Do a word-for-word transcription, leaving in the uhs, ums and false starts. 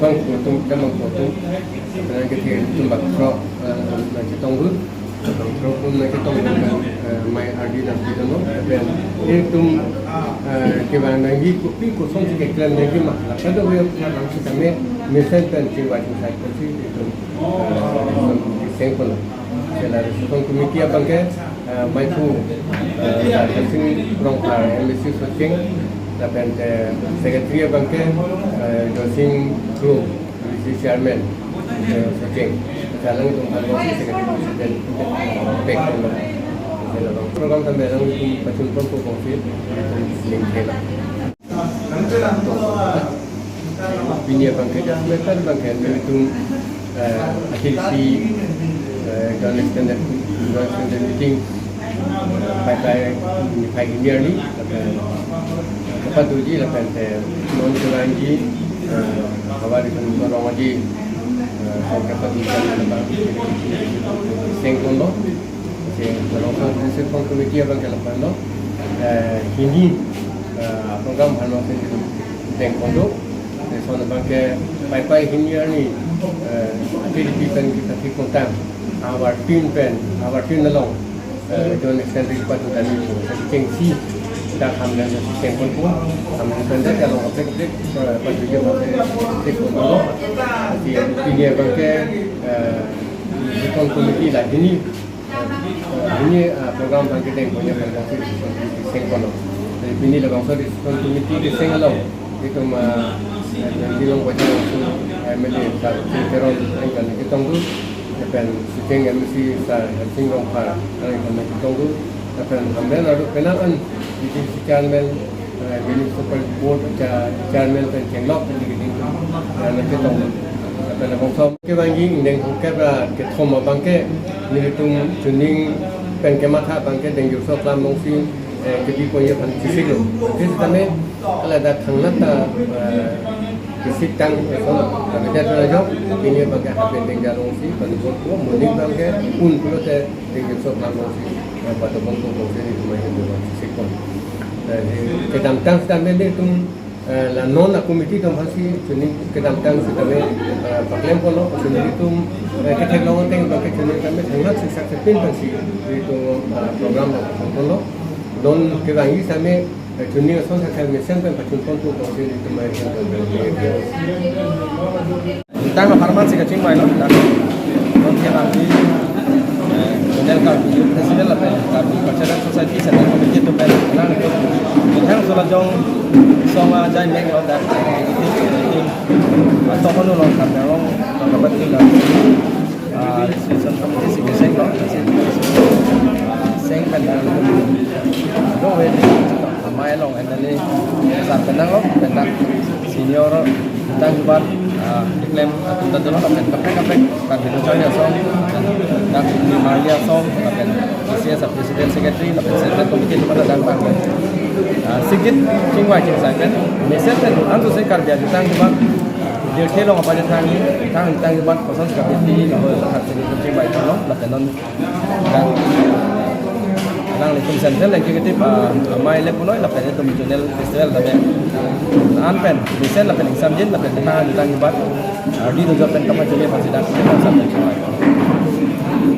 Bang kotum, kan bang kotum. Lapen kethe atum bang throk, eh, nangchetong hu. Bang throk atum nangchetong hu, eh, mai ardi nangpi dun lo. Lapen itum, eh, kevang nangji kopi kosonsi keklem nangji ma. Lapen do yo nang sitame mesen pen chingvai chingsai kosi itum, eh, seng pon lo. Sela Reception Committee abang ke, eh, maithu, eh, Sar Hensing Rongphar, M A C Socheng, lapen te Secretary abang ke, eh, Joysing Kro, M A C Chairman, eh, Socheng. Sela alangtum aphan si Secretary President, pek pon lo. Sela along program tame alangtum pachun ponpo bangsi, eh, ling thela. Pini abang ke, metan abang ke, nelitum, eh, akhir si, eh, Joint Extended, Joint Extended Meeting, pai pai, pai hini arni, lapen, eh, kapatuji, lapen te, non kelang ji, eh, havar itum tolong ji, eh, so kapatuji, lapen, seng pon lo, seng pon lo, Reception Committee abang ke lapen lo, eh, hini, eh, program aphan lo, seng deng pon do. Lason abang ke pai pai hini arni, eh, T D P pen kita thik kontang. Havar tin pen, havar tin along, eh, Joint Extended Department kami pu. Jadi chengsi dak Hamren si seng ponpo. Hamren pen dak along kaprek kaprek, eh, pen juga masih thik ponpo. Jadi pini abang ke, eh, Reception Committee la hini, eh, hini, eh, program abang ke deng pon ya pen si seng pon lo. Jadi pini labangso Reception Committee keseng along itum, eh, eh, Dilong Bajar, eh, M L A Sar Sing Teron, eh, nangchetong hu, lapen Socheng M A C Sar Hensing Rongphar, eh, nangchetong hu, lapen Hamren arlo penang an, B T C Chairman, eh, Municipal Board cha-, Chairman pen chenglok pen dikit ding, eh, nangchetong hu. Lapen labangso kevangji ingdeng hongkep ra kethom abang ke, nelitum chuning pen kematha abang ke dengjursok lam longsi, eh, kebi pon ya aphan chesik lo. Chesik tame, ala dak thangnat ta, eh, chesik tang, eh, so, eh, beda ta jok, pini abang ke hapen dengja longsi, pen bor ko, moning abang ke, un pulote, dengjursok lam longsi, eh, patobon ko, ko, sini cuma yang dua chesik pon. Eh, kedamtang sitame nelitum, eh, la non a committee atum aphan si chuning kedamtang sitame, eh, paklem pon lo, chuning itum, eh, ketheklong ateng abang ke chuning tame thangnat si saksepin aphan si itum, eh, program lo pon lo. Non kevangji sitame, eh, chuning ason saksep mesen pen pachun ponpo bangsi itum mai. Tang apharman si kachingvai lo, tang. Non kevangji, eh, Zonal Karbi Youth Festival lapen Karbi Cultural Society Central Committee atum pen, nang, nang Sula Jong Song ajai mek lo dak. Atong kono lo Karbi Anglong, tong kapat tinggal. Ah, Reception Committee si keseng lo, seng pen dak. Do we ni, amei along M L A, sar pen nang lo, pen dak senior, tang jubat, ah, keklem atum ta dolo, pen kaprek kaprek, Karbi Anglong Charli Asong, dak Marli Asong, pen C C S President Secretary, pen Central Committee atum ta dang bang. Ah, sikit chingvai chingsai pen, mesen pen, anso si Karbi ajutang jubat, dir khelong apa je thang ni, thang tang jubat, koson Karbi ti, lo, hak sini chingvai lo, lapen non, Alanglitum Central Executive, ah, amei le punoi lapen itum Zonal Festival lapen an pen, mesen lapen ingsamjin lapen tang tang jubat, ah, di dojo pen kama juni pasi dak, sampai jumpa.